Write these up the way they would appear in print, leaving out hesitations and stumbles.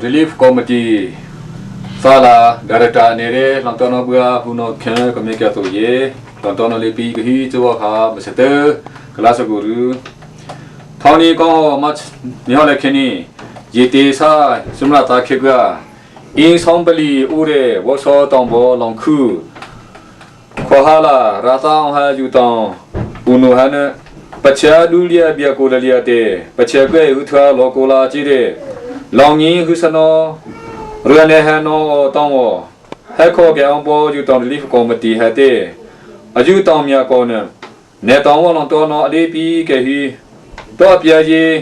Relief Committee sala director ne re lang to no bua hu no khe ka me kya to ye lang to no le pi ka hi chu kha ma se te class guru thong ni ko ma ni ho le khe ni ye te sa sumla ta khe ga in song bali u re wo so tong bo long khu ခေါ်ဟာလာရာသာအောင်ဟာယူတောင်းဦးနုဟန်ပချာလူလျာပြကိုလလျာတဲ့ပချာကွဲဥထွာလောကိုလာကြည့်တဲ့လောင်ငင်းဟုစနောရနေဟနောတောင်းဝဟဲခေါ်ကဲအောင်ပေါ်ယူတောင်းလီဖ်ကော်မတီဟတဲ့အယူတောင်းမြကောနနေတောင်းဝလောင်တော်နော်အလေးပြီးကဲဟီတော့ပြကြီး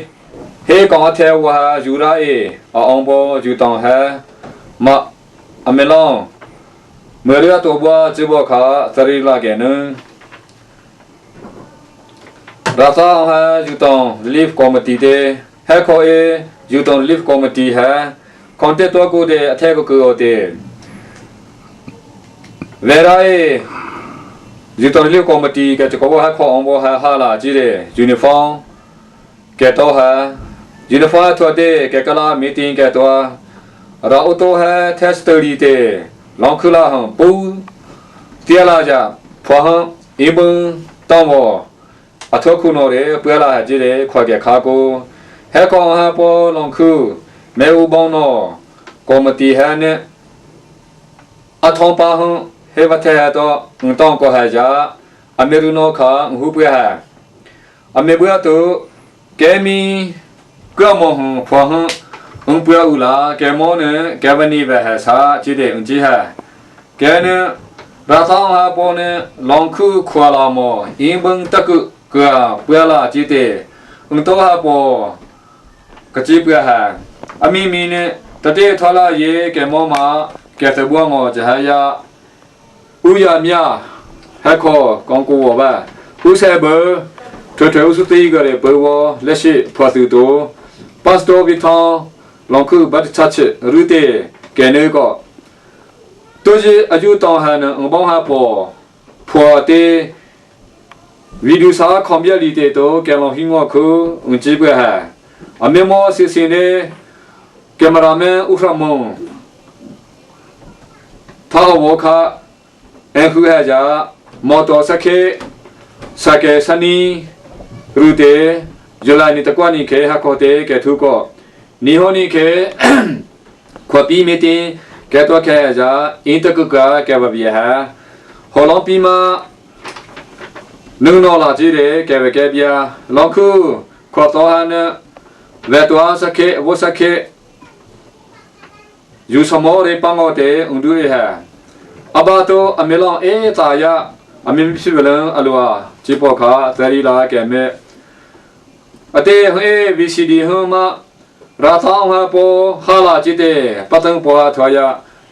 ဟေကောင်အထဲဝဟာယူရာအေအောင်ပေါ်ယူတောင်းဟဲမအမေလောင် မေရတော့ဘွားဇဘောခါသရီလာကဲနရာသာဟာယူတောင်လီဖ်ကော်မတီတဲ့ဟဲခေါ်အေယူတောင်လီဖ်ကော်မတီဟာကွန်တက်တော့ကိုတဲ့အထက်ကိုကိုတဲ့ဝေရာအေယူတောင်လီဖ်ကော်မတီကတကောဟာခေါ်အောင်ဘောဟာဟာလာကြည့်တဲ့ယူနီဖောင်းကဲတော့ဟာယူနီဖောင်းထွက်တဲ့ကဲကလာမီတင်ကဲတော့ရာအိုတိုဟာတက်စတရီတဲ့ လောင်ခလာဟံပူတီလာကြဖွာဟံအင်းဘတောင်းဘောအထောခုနော်ရဲပွဲလာကြည့်တယ်ခွာကြခါကိုဟဲကောင်ဟာပေါ်လောင်ခုမဲဦးပေါင်းနော်ကော်မတီဟဲနဲ့အထောင်ပါဟံဟေဝထဲတော့တောင်းကိုဟာကြအမေရူနောခါဟူပွဲဟာအမေဘွားတို့ကဲမီကမောဟံဖွာဟံအုံပွားဦးလာကဲမောနဲ့ကဲဗနီဘဟဆာကြည့်တယ်အင်ကြီးဟာ ကဲနဲ့ရာသောဟာပေါ်နဲ့လောင်ခုခွာလာမောအင်းဘန်တကုကပွာလာကြည့်တယ်အုံတော့ဟာပေါ်ကကြည့်ပွားဟာအမီမီနဲ့တတေထွာလာရေကဲမောမှာကဲတဘွားငောဂျဟာယာဥရမြဟက်ခေါ်ကောင်ကိုဝဘာဥဆေဘထွထွဥစုတိကရေဘောလက်ရှိဖွာသူတို့ပတ်စတော်ဗီထောင်းလောင်ခုဘတ်ချချရူတေကဲနေကော တူကြီးအကျူတောင်းဟန်အဘောင်းဟာပေါ်ဖွာတေဗီဒီယိုစာကွန်ပြလီတေတော့ကဲလောင်ဟင်းငေါခုအန်ကြည့်ပွဟာအမေမောစီစင်းနေကင်မရာမန်ဥရမုံသာဝခအန်ခုဟာကြမော်တော်စခေစကေစနီရူတေဂျလာနီတကွာနီခေဟာခေါတေကေထုကောနီဟိုနီခေခွပီမီတင် ကဲတော့ခဲကြအင်းတကုကကဲဘဗျာဟောလောပီမာနုနောလာကြည့်တယ်ကဲဘကဲဗျာလောခုခေါ်တော်ဟနဝေတော်စခေဝစခေယူစမောရေပငောတေအွန်ဒူရဟာအဘာတိုအမေလောအေတာယအမေဖြစ်လန်အလွာဂျီပေါ်ခါသရီလာကဲမဲအတေဟေ VCD ဟမ ရာသောင်းဟာပေါ်ဟာလာကြည့်တဲ့ပတန်ပေါ်ထွာရ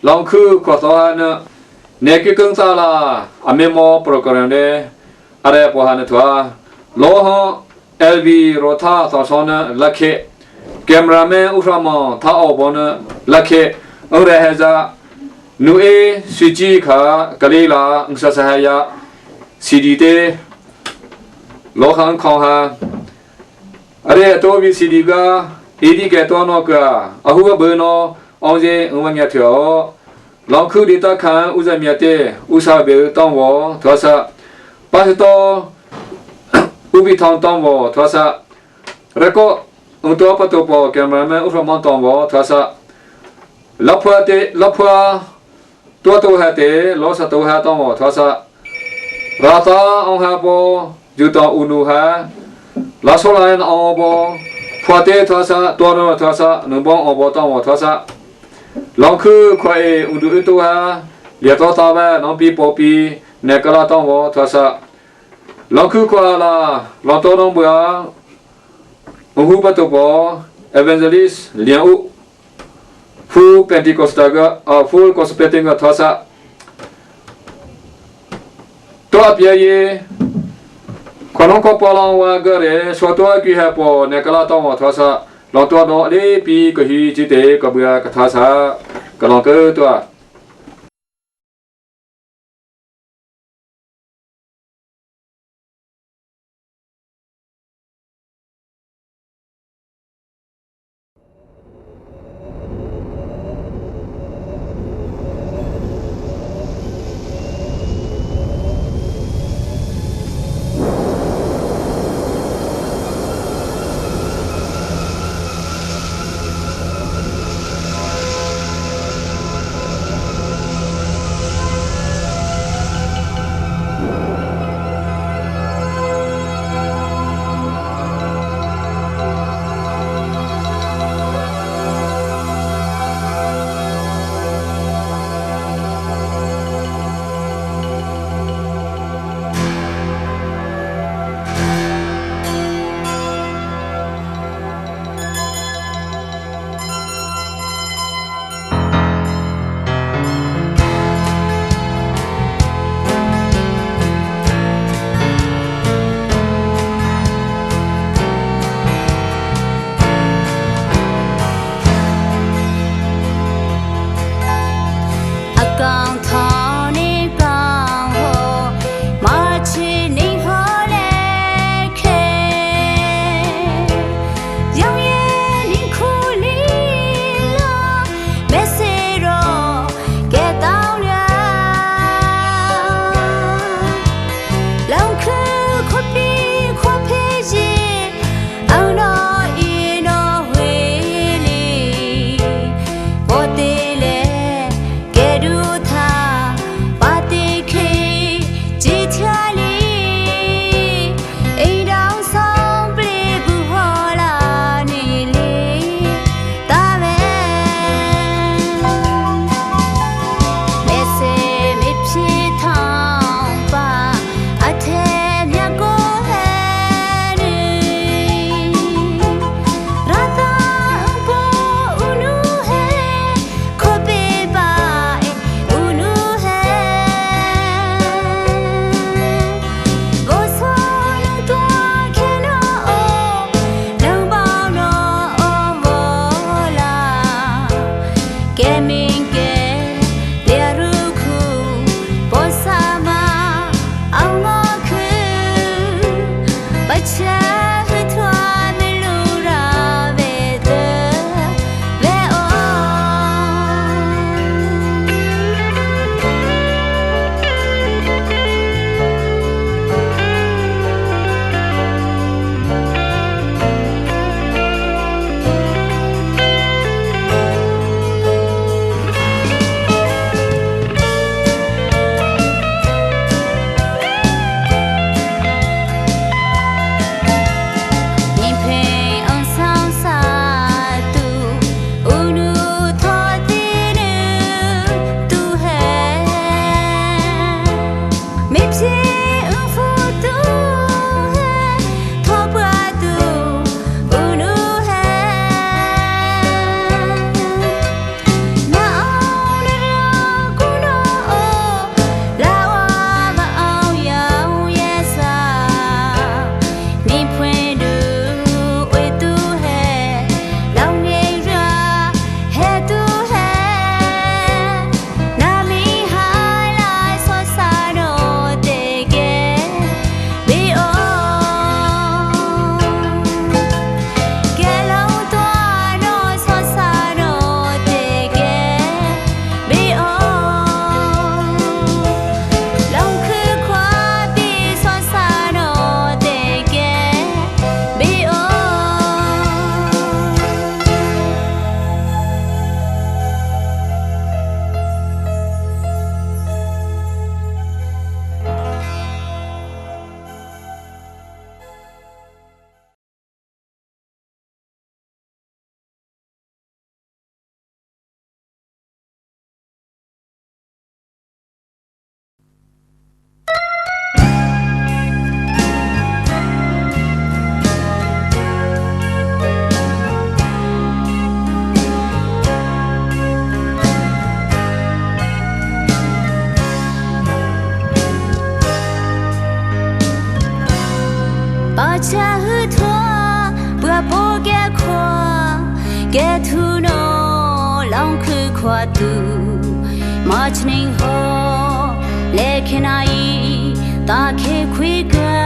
လောင်ခုခေါ်သောနနေကကုန်းစာလာအမေမောပရိုဂရမ်တဲ့အဲ့ဒါပေါ်ဟာနထွာလောဟ LV ရောသာသောဆောနလက်ခေကင်မရာမန်ဥရမောသာအောဘောနလက်ခေအရဟဇာနူအေဆွီဂျီခါကလေးလာအင်ဆဆဟယာစီဒီတေလောဟန်ခေါဟာအဲ့ဒါတော့ဗီစီဒီက အေဒီကဲတော့နောကအဟုဘနောအောင်စေဥမမြတ်ထောလောင်ခုဒီတခန်ဥဇမြတ်တဲ့ဥစားဘေတောင်းဝသောဆပါစတော်ဥပိထောင်တောင်းဝသောဆရကောဥတော်ပတောပေါ်ကင်မရာမန်ဥဖမန်တောင်းဝသောဆလဖွာတေလဖွာတောတောဟတေလောစတောဟတောင်းဝသောဆရာသာအောင်ဟာပေါ်ယူတော်ဥနုဟာလာဆောလိုင်းအောင်ပေါ် ဖွာတေသောဆတောနောသောဆနုဘောအောင်ပေါ်တောင်းဝသောဆလောင်ခုခွေဥဒုတုဟာလျတောတာဘနောပီပေါ်ပီနေကလာတောင်းဝသောဆလောင်ခုခွာလာလောတော်တော်ဘွာဟုဘတ်ဘော evangelist လျံဥ full pentecostal က full gospel တင်ကသောဆတော့ပြယေ ခနောကပလောင်ဝါကရဲဆောတော့ကိဟပေါ်နေကလာတောင်းဝသောဆလောတော်တော်လေးပီကဟီจิတေကဘွာကထာစာကလောကေတော့ ပေါ်တေလေကဲဒူသာပါတေခေကြည်ချလီအိမ်တောင်ဆောင်ပြေဘူးဟောလာနေလေတာပဲ မေစေမေဖြစ်ထောင်ပါအထဲမြတ်ကိုဟဲနေရတာပေါ်ဦးနုဟဲခိုပေပါဦးနုဟဲဘောဆောလုံးတော့ခဲနောလုံပေါင်းတော့ဘောလာ ကဲမင်ကဲလျရုခုပေါ်စာမအောင်မခုပချာထွားမလူရာဝေတဲ့ဝေအော နိဖေအောင်ဆောင်စာတူဦးနုထောတဲ့နတူဟဲမေပြေဦးဖို့တူဟဲထောပွားတူဦးနုဟဲနာအောင်ရကူနောလာဝမအောင်ရောင်ရစာ နေဖွင့်သူဝေသူဟဲလောင်နေရဟဲသူဟဲနာမီဟာလာဆောစာတော့တဲ့ကဲဘေအောကဲလောင်တော့တော့ဆောစာတော့တဲ့ကဲဘေအော လောင်ခခွာပြီးဆောစာတော့တဲ့ကဲဘေအော 把恰和托，不不给夸，给土诺浪去夸度，马起宁好，来看那伊，打开开个。